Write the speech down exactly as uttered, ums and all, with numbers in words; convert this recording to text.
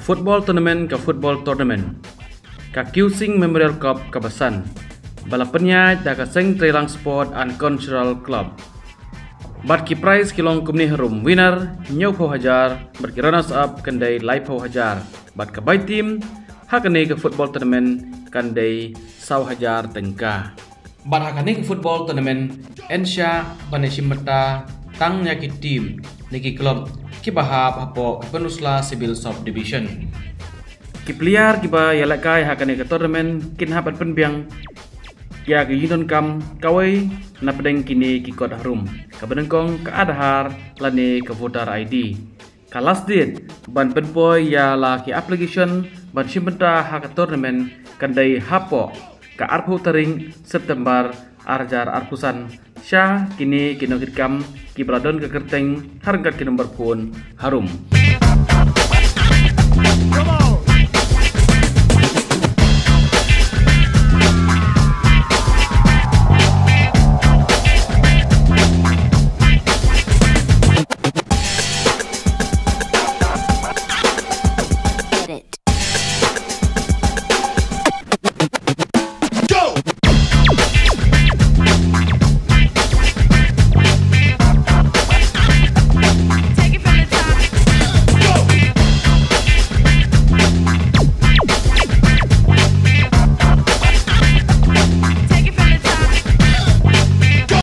Football tournament ka football tournament. Ka Kiusing Memorial Cup ka basan. Bala pynïaid da ka Seng Treilang Sport and Cultural Club. Bad ki prize ki long kumne harum: winner hynñiewphew hajar, bad ki runners up kan dei laiphew hajar. Bad ka bai team ha kane ka football tournament kan dei saw hajar tyngka. Bad ha kane ka football tournament yn shah ban ïashim bynta tang ïa ki team ne ki club kiba hap hapoh ka Pynursla Civil Sub Division. Ki player kiba ïalehkai ha kane ka tournament kin hap ban pynbiang ïa ka ïingdonkam kawei na pdeng kine ki kot harum, kaba nyngkong ka Aadhaar lane ka voter I D. Ka last date ban pynpoi ïa la ki application ban shim bynta ha ka tournament kan dei hapoh ka arphew tarik September ar hajar arphew san. Sha kine ki nongkitkam kiba la don ka kyrteng ha ryngkat ki number phone harum.